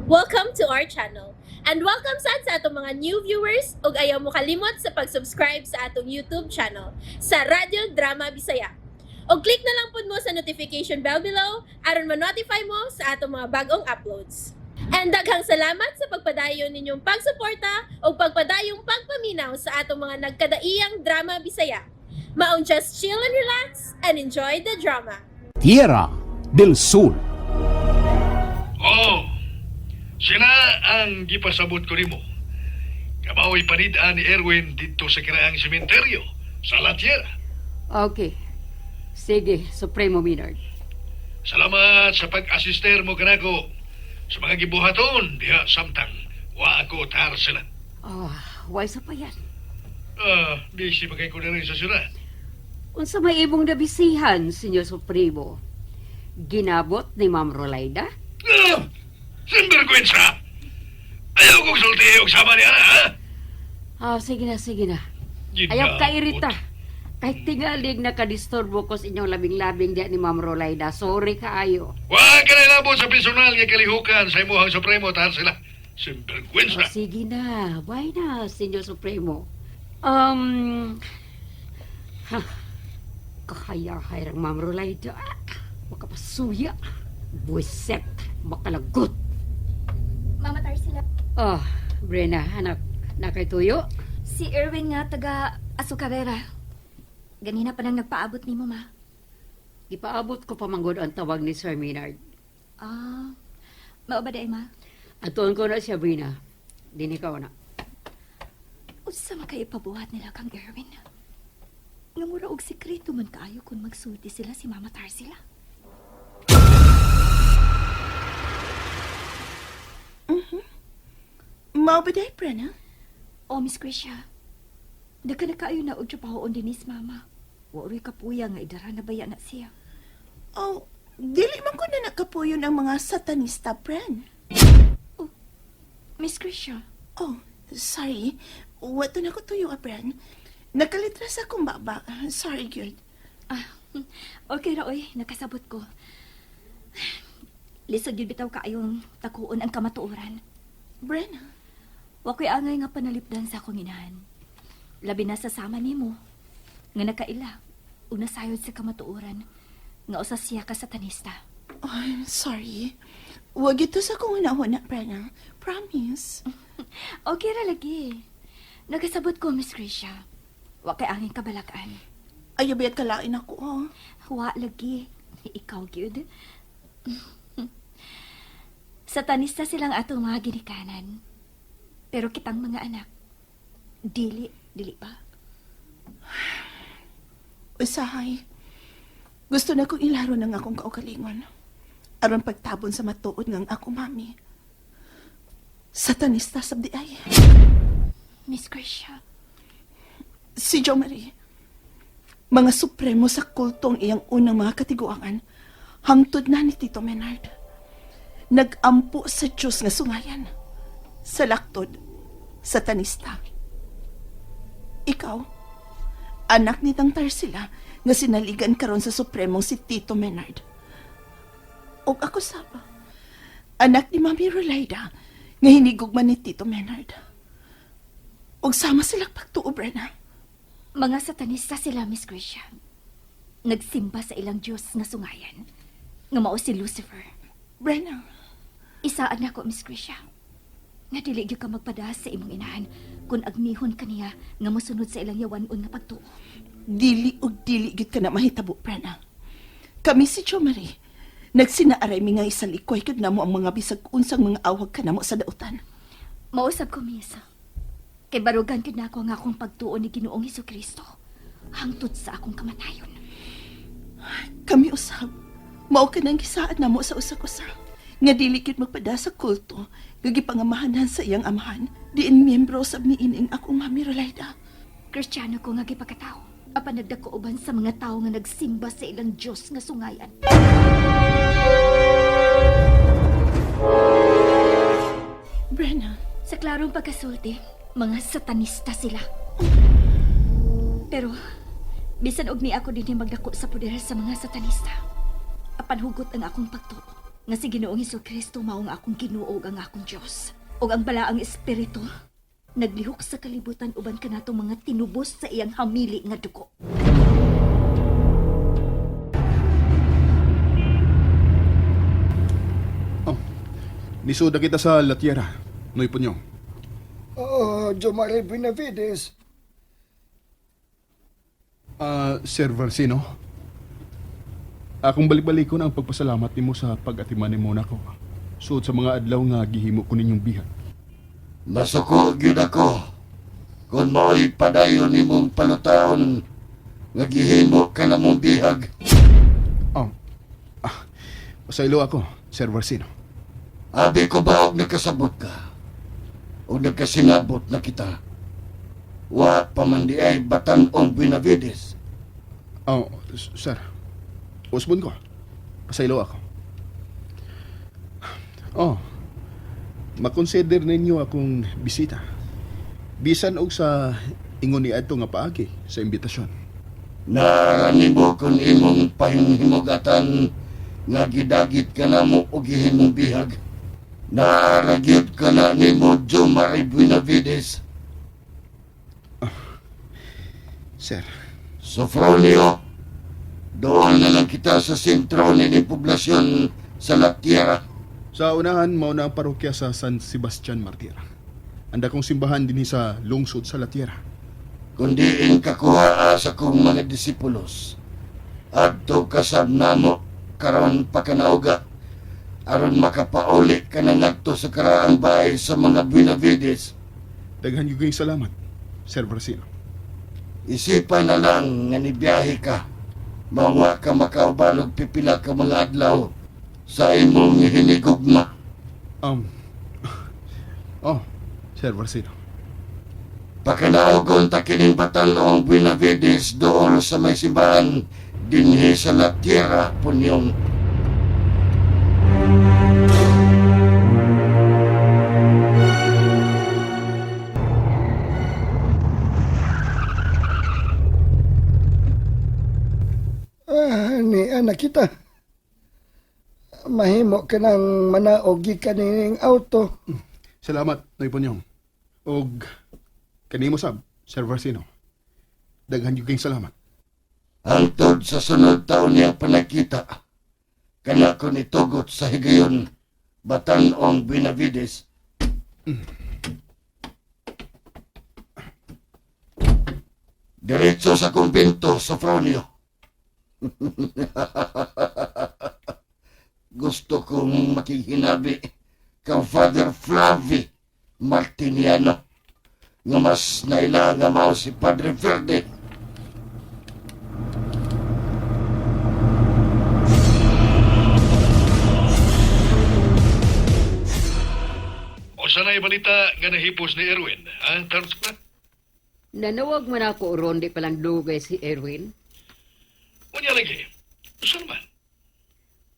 Welcome to our channel. And welcome sad sa atong mga new viewers ug ayaw mo kalimot sa pag-subscribe sa atong YouTube channel sa Radyo Drama Bisaya. Og click na lang pud mo sa notification bell below aron ma-notify mo sa atong mga bagong uploads. And daghang salamat sa pagpadayon ninyong pagsuporta ug pagpadayong pagpaminaw sa atong mga nagkadaiyang drama Bisaya. Maong just chill and relax and enjoy the drama. Tierra del Sur. Oo. Sila ang gipasabot ko nimo. Kamao'y panid-an ni Erwin dito sa kiraang sementeryo sa La Tierra. Okay. Sige, Supremo Minard. Salamat sa pag-asister mo kanako sa mga gibuhaton diha samtang wa ako Tarsila. Ah, why sa pa yan? Ah, busy pa kay ko na rin sa syudad. Unsa may imong nabisihan, Senyor Supremo? Ginabot ni Ma'am Rolaida? Ah, sinvergüenza! Ayaw kong sulti og sama niya na, ha? Ah, sige na, sige na. Ginabot. Ayaw ka irita. Kahit tingalig nakadisturbo ko sa inyong labing-labing diya ni Ma'am Rolaida. Sorry kaayo. Wa ka na labot sa personal nga kalihukan sa imuhang Supremo Tarsila. Sinvergüenza. Oh, sige na. Bye na, Senyor Supremo. Ha, kahaya-hayang Ma'am Rolaida. Ah, makapasuya. Buwiset. Makalagot. Mama Tarsila. Oh, Brena, anak, nakay tuyo? Si Erwin nga taga Azucarera. Ganina pa nang nagpaabot ni mo, ma. Ipaabot ko pa manggod ang tawag ni Sir Maynard. Ah, mao ba day, ma? Atuon ko na siya, Brina. Dini ka na. Unsa man kay ipabuhat nila kang Erwin? Nga mura og sekreto man kaayo kung magsulti sila si Mama Tarsila. Mao ba day, Prena? Oh, Miss Krisha. Daghan na kaayo na og trabahoon dinis, Mama. Wa roy kapuya nga idara na baya na siya. Oh, dili man ko na nakapuyon ang mga satanista, Pren. Miss Krisha, Oh, sorry. Wato na ko tuyo, ah, Pren. Nakalitras akong baba. Sorry, good. Ah, okay ra oy, nakasabot ko. Lisod gyud bitaw kaayong takuon ang kamatuoran. Brenna, Wa ko'y angay nga panalipdan sa akong inahan. Labi na sa sama nimo nga nakaila ug nasayod sa kamatuoran nga usa siya ka satanista. Oh, I'm sorry. Wag ito sa kong hunahuna, Brenna. Promise. Okay ra lagi. Nakasabot ko, Miss Krisha. Wa kay angay kabalakan. Ayaw bayat kalain ako, oh. Wa lagi. Ikaw gyud. Satanista silang atong mga ginikanan. Pero kitang mga anak, dili, dili ba? Usahay. Gusto na kong ilaro ng akong kaugalingon. Aron pagtabon sa matuod ng ako, mami. Satanista sabdi ay. Miss Krisha, Si Jo Marie. Mga supremo sa kultong iyang unang mga katiguangan, hangtod na ni Tito Menard. Nagampo sa Diyos nga sungayan. Sa laktod, satanista. Ikaw, anak ni Tang Tarsila nga sinaligan karon sa supremong si Tito Menard. Og ako saba, anak ni Mami Rolaida nga hinigugma ni Tito Menard. Og sama sila pagtuo, Brenna. Mga satanista sila, Miss Krisha. Nagsimba sa ilang Diyos nga sungayan. Nga mao si Lucifer. Brenna, Isaan nako, Miss Krisha. Nga dili gyud ka magpadas sa imong inahan kung agnihon kaniya nga mosunod sa ilang yawan-on nga pagtuo. Dili og dili gyud ka na mahitabo, Prena. Kami si Jo Marie, nagsinaaray mi nga isalikoy gyud namo ang mga bisag unsang mga awag kanamo sa dautan. Mausab ko, Miss. Kay barugan gyud nako ang akong pagtuo ni Ginoong Hesukristo hangtod sa akong kamatayon. Kami usab, mao ka nang gisaad namo sa usag-usa. Nga dili gyud magpada sa kulto, nga gipangamahanan sa iyang amahan, diin miyembro sab niining akong mami Rolaida. Kristiyano ko nga gipakatao. Apan nagdako uban sa mga tawo nga nagsimba sa ilang Dios nga sungayan. Brenna, Sa klarong pagkasulti, mga satanista sila. Pero, bisan og ni ako dinhi magdako sa poder sa mga satanista. Apan hugot ang akong pagtuo. Nga si Ginoong Hesukristo mao ang akong Ginoo ug ang akong Dios. Ug ang balaang espiritu naglihok sa kalibutan uban kanatong mga tinubos sa iyang hamili nga dugo. Oh, nisuda kita sa Latiera, Noy Punyong. Oh, Jomari Benavides. Ah, Sir Versino. Akong balik-balikon ang pagpasalamat nimo sa pag-atiman nimo nako. Suod sa mga adlaw nga gihimo ko ninyong bihag. Masuko gyud ako kung mao'y padayon nimong palutaon nga gihimo ka na mong bihag. Oh. Ah, pasaylo ako, Sir Versino. Abi ko ba og nakasabot ka? O nagkasinabot na kita? Wa pa man di ay batan-ong Benavides. Oh, sir. Usbon ko. Pasaylo ako. Oh. Makonsider ninyo akong bisita. Bisan og sa ingon ni adto nga paagi sa imbitasyon. Naarani mo kung imong pahinghimugatan nga gidagit ka na mo og gihimong bihag. Naara gyud ka na nimo Jomari Benavides. Sir, Sofronio, doon na lang kita sa sentro ni poblasyon sa La Tierra. Sa unahan, mao na ang parokya sa San Sebastian Martir. Anda kong simbahan dinhi sa lungsod sa La Tierra. Kundi kakuha sa kong mga disipulos. Adto kasab namo karon pa kanauga aron makapauli ka na ngadto sa karaang bahay sa mga Benavides. Daghan gyud kayong salamat, Sir Versino. Isipan na lang nga nibiyahe ka. Mawa ka makauban og pipila ka mga adlaw sa imong hinigugma. Oh, Sir Versino. Pakinaogon ta kining batan-ong Benavides dool sa may simbahan dinhi sa La Tierra, Punyong. Ah, ni anak kita. Mahimo ka ng manaog gikan nining auto. Salamat, Noy Punyong. Og kanimo sab, Sir Versino. Daghan gyud kayong salamat. Hangtod sa sunod taon niya panagkita. Kana ko nitugot sa higayon, batan-ong Benavides. Diretso sa kumbento, Sofronio. Gusto kong makihinabi kang Father Flavi Martiniano nga mas naila nga mao si Padre Verde. O sana'y balita nga nahipos ni Erwin, ha, Tarsila? Nanawag man ako ron di palang dugay si Erwin. Unya lagi, usa naman.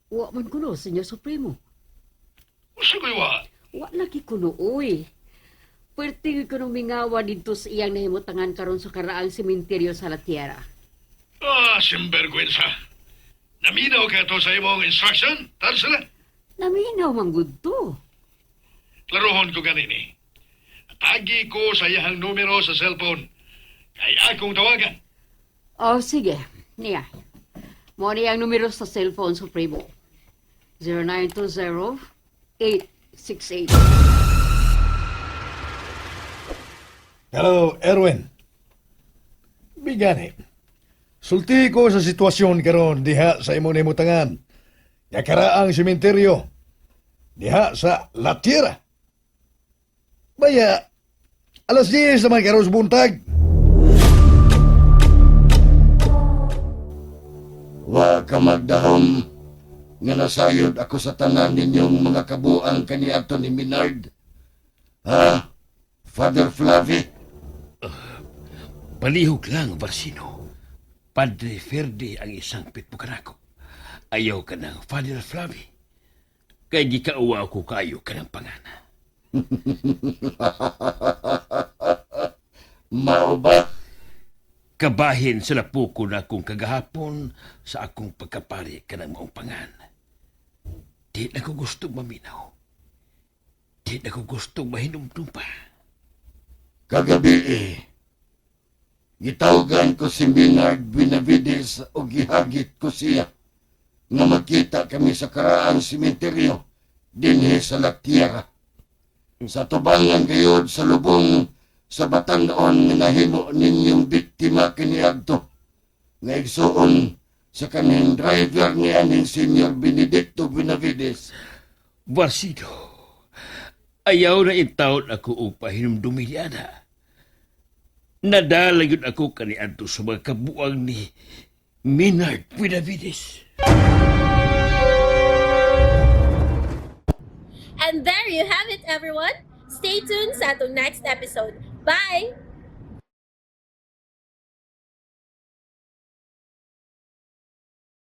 Wa man kuno, Senyor Supremo. Usa ko'y wa. Wa lagi kuno, uy. Pwerte gyud kuno mingawa didto sa iyang nahimutangan karon sa karaang sementeryo sa La Tierra. Ah, simbergwensa. Naminaw ka to sa imong instruction, Tarsila? Naminaw man gud to. Klarohon ko ganini. Tagi ko sa iyang numero sa cellphone. Kay akong tawagan. Oh, sige. Niya. Mo ni ang numero sa cellphone Supremo. 0920-868. Hello, Erwin. Bigani. Sulti ko sa sitwasyon karon diha sa imong nahimutangan. Nga karaang sementeryo. Diha sa La Tierra. Baya, alas 10 naman karon sa buntag. Wa ka magdahom nga nasayod ako sa tanan ninyong mga kabuang kaniadto ni Minard. Ha? Father Flavi? Palihog lang, Varsino. Padre Ferdi ang isang pitbukanako. Ayaw ka ng Father Flavi. Kay gikauwa ko kayo ka ng pangana. Mao ba? Kabahin sa lapuko na akong kagahapon sa akong pagkapari ka ng maong pangan. Di na ko gusto maminaw. Di na ko gusto mahinumdum pa. Kagabi eh, gitawgan ko si Minard Benavides o gihagit ko siya nga magkita kami sa karaang simenteryo dinhi sa La Tierra. Sa tubangan gayod sa lubong sa Batangon nga nahimo ninyong biktima kiniadto nga igsuon sa kaning driver ni aning Senior Benedicto Benavides. Barsido, ayaw na intawon ako og pahinumdumi ni Ana. Nadala yun ako kaniadto sa mga kabuang ni Minard Benavides. And there you have it, everyone. Stay tuned sa atong next episode. Bye!